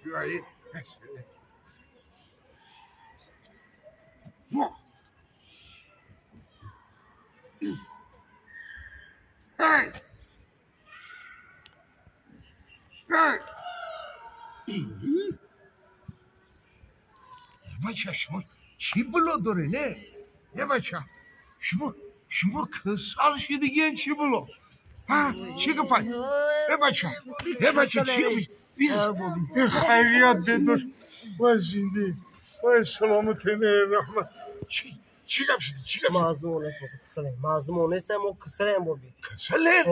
Hey! Hey! бача шумо чӣ було доред не? Е бача шумо шумо касал шидагиен чӣ було? Ҳа чӣ гапай? Е бача е бача чӣ хайрият бедор вай зинди вай саломатине раҳмат чӣ чӣ гап шуд чӣ гап шуд? Мазмун нест мо касалем боби. Касалем?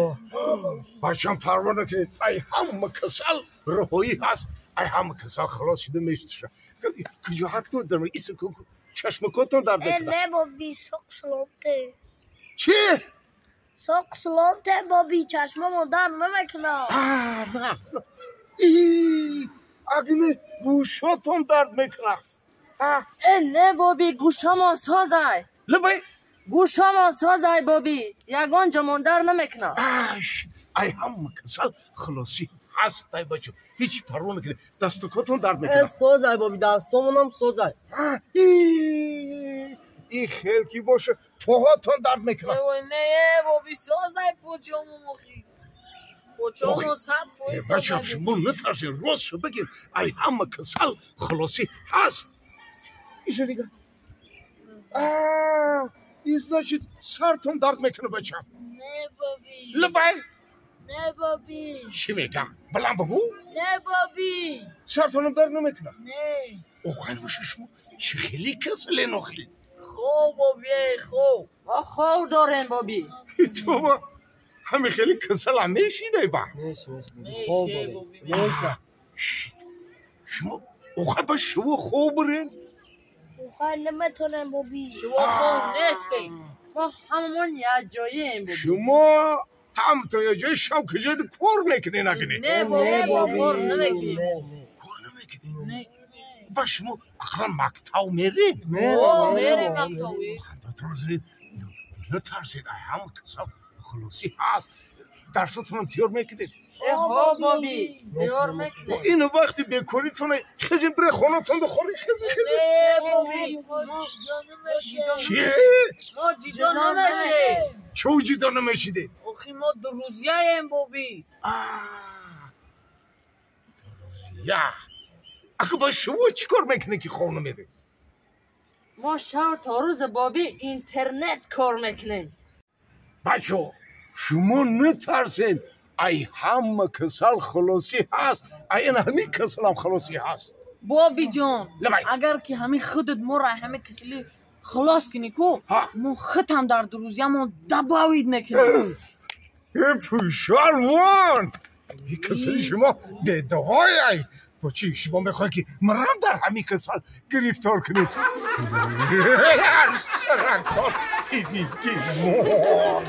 Бачам парво накунед ай ҳама касал роҳоӣ ҳаст ай ҳама касал халос шуда мешуша. Куҷо ҳактон дар ис чашмакотон дард мекунад? Не боби соқ саломте. Чӣ? Соқ саломте боби чашмамон дард намекунад. Агне гӯшотон дард мекунад. Не боби гӯшамон созай. Лабай гӯшамон созай боби ягон ҷомон дард намекунад. Ай ҳама касал халосӣ ҳаст ай бачо ҳеҷ парво накунед дастукотон дард мекунад. Созай боби дастомонам созай. И хел ки боша поҳотон дард мекунад. Не боби созай почомон охи почомон сад фоиз. Бача шумо натарсед ростшо бигем ай ҳама касал халосӣ ҳаст. Иша дига и значит сартон дард мекунад бача. Не боби. Лабай Не боби. Чӣ мегам? Баланд бигӯ. Не боби. Сартонам дард намекунад? Не. Охай боша шумо чӣ хеле касален охи? Хоб боби хоб. Мо хоб дорем боби. Тоба ҳами хеле касалам мешидай ба? Меша. Шумо охай ба шумо хоб бурен? Охай наметонем боби. Шумо хоб нестем. Мо ҳамамон якҷояем боби. Шумо ҳамто якҷоя шаб куҷояд кор мекунед накунед? Не боби кор намекунем. Кор намекунед? Не. Ба шумо ақлан мактаб меред? Мерем мактаб. Хандатонро занед натарсед ай ҳама касал халосӣ ҳаст дарсотонам тиёр мекунед? Ҳо боби тиёр мекунем. Ин вақти бекоритона хезем бире хонатонда хонӣ хезе хезе. Не боби Чӣ? Мо ҷидо намешем. Чо ҷидо намешиде? Охи мо дурӯзияем боби. Дурӯзия. Ака ба шумо чӣ кор мекунед ки хона меред? Мо шав то рӯз боби интернет кор мекунем. Бачо шумо натарсед ай ҳама касал халосӣ ҳаст ай ин ҳамин касалам халосӣ ҳаст. Боби ҷон агар ки ҳамин худат моро ай ҳамин касалӣ халос кунӣ ку мо худам дар дурӯзиямон добавить мекунем. Э пушарвон ин касали шумо бедаҳой ай бо чӣ шумо мехоҳед ки марам дар ҳамин касал гирифтор кунед? Рактор тивигимон.